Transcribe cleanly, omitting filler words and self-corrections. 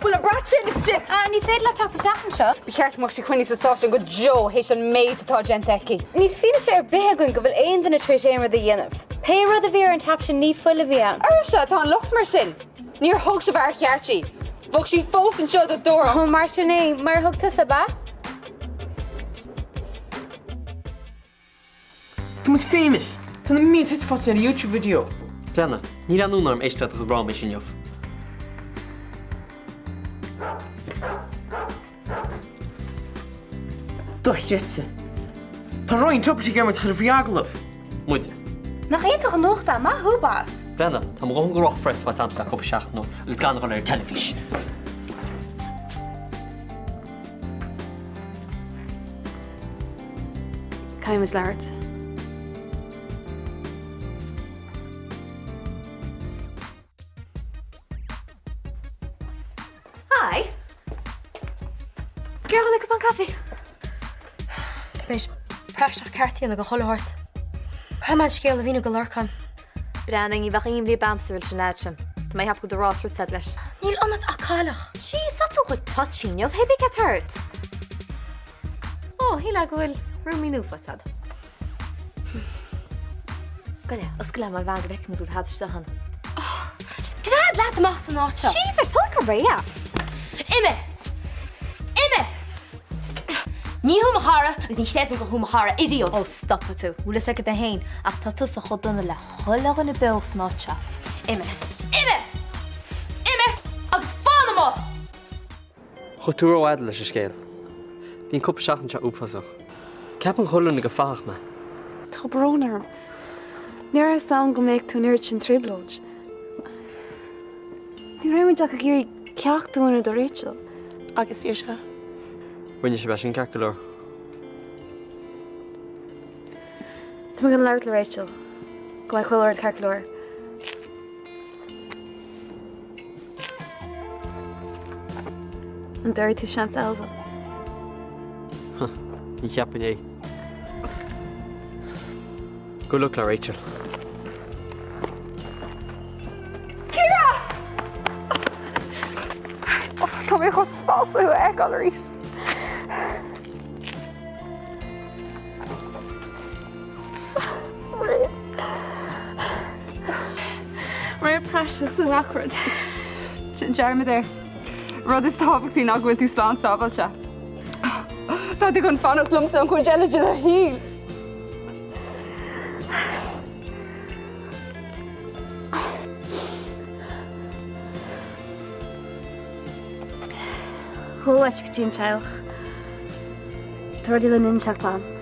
Bhfuil an brat sin istigh? Ah, ní féidir leat teacht isteach anseo. Ba cheart go mbeadh sí coinnithe sa stáisiún go deo théis an méid atá déanta aici. Níl fianaise ar bith againn go bhfuil aon duine tar éis aon rud a dhéanamh. Pé rud a bhí ar an tap sin ní fuil a bhí ann. Oraibhse atá an locht mar sin. Níor thug sibh aire cheart di. Bheadh sí fós anseo dá dtabharfadh. Ó, mar sin é, mar a thug tusa, ab ea? Tá muid famous! Tá na mílte faighte ar YouTube video! Breathnaigh, níl aon fhonn orm éisteacht le do chuid ráiméis inniu. Dochreidte! Tá Ryan Tubridy ag iarraidh muid a chur faoi agallamh! Muide. Nach iontach an nuacht é? Maith thú, boss! Breathnaigh, tá mo dhóthain gnóthach freis faighte agamsa le cúpla seachtain anuas agus gan a dhul ar an teilifís! Caithfidh muid labhairt. Hi! Is gearr le cupán caife. Tá mé théis praiseach ceart a dhéanamh de chuile shórt. Caithfidh mé an scéal a mhíniú do Lorcán. Breathnaigh, ní bheadh aon bhrí a'msa leis an leaid sin. Tá mé ag ceapadh go bhfuil do rás rite a'd leis. Níl ionat ach cailleach. Jeez, tá tú chomh touchy inniu, hé bith cad tá ort? Ó, shílfeá go bhfuil rúmaí nua faighte a'd. Goile, oscail liom an bhean go bhfeicfidh muid bhfuil tada isteach ann. Just gread leat amach as an áit seo. Jesus, tá go réidh. Imigh! Imigh! Ní thú mo chara agus ní chreidim gur thú mo chara ariamh. Ó, stopfaidh tú. Bhfuil fhios agat é fhéin, ach tá tusa chomh dona le chuile dhuine beo san áit seo. Imigh. Imigh! Imigh! Agus fan amuigh! Chuaigh tú rófhada leis an scéal. Bhí an cúpla seachtain seo uafásach. Ceapann chuile dhuine gur fathach mé. Tá brón orm. Ní raibh fhios a'm go mbeadh tú in oiread sin trioblóid. Ní raibh muid ach ag iarraidh ceacht a mhúineadh do Rachel. Agus Saoirse. Rinne sibh é sin ceart go leor. Tá mé chun labhairt le Rachel. Go mbeidh chuile rud ceart go leor. An dtabharfaidh tú seans eile dom? Ní cheapfainn é. Good luck le Rachel. Ciara! Tá mé chomh sásta thú a fheiceáil arís. Mé praiseach de gach rud. Déan dearmad air. Rud is tábhachtaí ná go bhfuil tú slán sábháilte. Tá tú chun fanacht liomsa an chuid eile de do shaol. Gabh uait go dtí an teaghlach. Tá rudaí le n-inseacht ann.